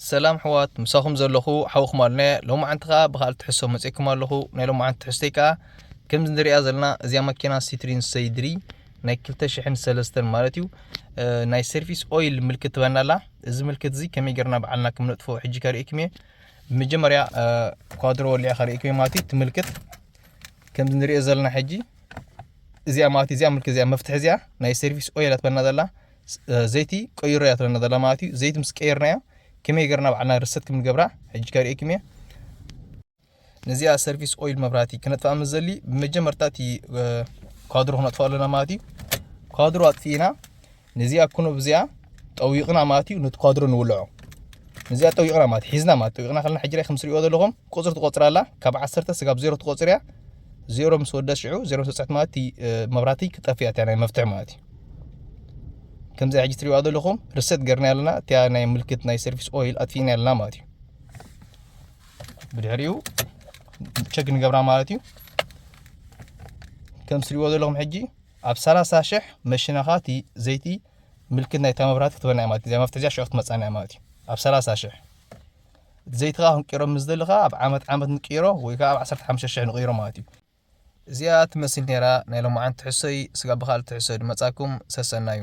ሰላም ኣሕዋት፣ ምሳኹም ዘለኹ ሓውኹም ኣሉና። ሎማዓንቲ ኸኣ ብኻልእ ትሕዝቶ መጺኤኩም ኣለኹ። ናይ ሎማዓንቲ ትሕዝቶይ ከኣ ከምዚ ንሪኣ ዘለና እዚኣ መኪና ሲትሪን ሰይድሪ ናይ ክልተ ሽሕን ሰለስተን ማለት እዩ። እ፣ ናይ ሰርቪስ ኦይል ምልክት ትበና ኣላ። እዚ ምልክት እዚ ከመይ ጌርና ባዕልና ከም ነጥፍኦ ሕጂ ከርእየኩም እየ። ብመጀመርያ፣ እ፣ ኳድሮ ወሊዐ ከርእየኩም እየ ማለት እዩ። እቲ ምልክት ከምዚ ንሪኦ ዘለና ሕጂ እዚኣ ማለት እዩ። እዚኣ ምልክት እዚኣ መፍትሒ እዚኣ ናይ ሰርቪስ ኦይል እያ ትበና ዘላ። ስ-፣ እ፣ ዘይቲ ቀይሮ እያ ትብለና ዘላ ማለት እዩ። ዘይቲ ምስ ቀየርናዮ ከመይ ጌርና ባዕልና ሪሰት ከም ንገብራ ሕጂ ከርእየኩም እየ። ነዚኣ ሰርቪስ ኦይል መብራህቲ ክነጥፍኣ ምስ ዘሊ ብመጀመርታ እቲ፣ እ፣ ኳድሮ ክነጥፍኦ ኣለና ማለት እዩ። ኳድሮ ኣጥፊእና ነዚኣ ኩኖብ እዚኣ ጠዊቕና ማለት እዩ፣ ነቲ ኳድሮ ንውልዖ። ነዚኣ ጠዊቕና ማለት ሒዝና ማለት ጠዊቕና ከለና ሕጂ ራይ ከም ትሪእዎ ዘለኹም ቁፅሪ ትቆፅር ኣላ። ካብ ዓሰርተ ስጋብ ዜሮ ትቆፅር እያ። ዜሮ ምስ ወደስ ሽዑ ዜሮ ምስ ወፅዐት ማለት እቲ፣ እ፣ መብራህቲ ክጠፍእ እያ እቲኣ ናይ መፍትሒ ማለት እዩ። ከምዚ ሕጂ ትሪእዋ ዘለኹም ሪሰት ገርና ኣለና። እቲኣ ናይ ምልክት ናይ ሰርቪስ ኦይል ኣጥፊእና ኣለና ማለት እዩ። ብድሕሪኡ ቸክ ንገብራ ማለት እዩ። ከም ትሪእዎ ዘለኹም ሕጂ ኣብ ሰላሳ ሽሕ መሽናኻ እቲ ዘይቲ ምልክት ናይታ መብራህቲ ክትበና እያ ማለት እዩ። እዚኣ መፍትሒ እዚኣ ሽዑ ክትመጻና እያ ማለት እዩ። ኣብ ሰላሳ ሽሕ እቲ ዘይቲ ኸዓ ክንቅይሮ ምስ ደሊ ኸዓ ኣብ ዓመት ዓመት ንቅይሮ ወይ ከዓ ኣብ ዓሰርተ ሓሙሽተ ሽሕ ንቅይሮ ማለት እዩ። እዚኣ ትመስል ነይራ ናይ ሎማዓንቲ ትሕዝቶይ። ስጋብ ብኻልእ ትሕዝቶ ድመጻኩም ሰሰናዩ።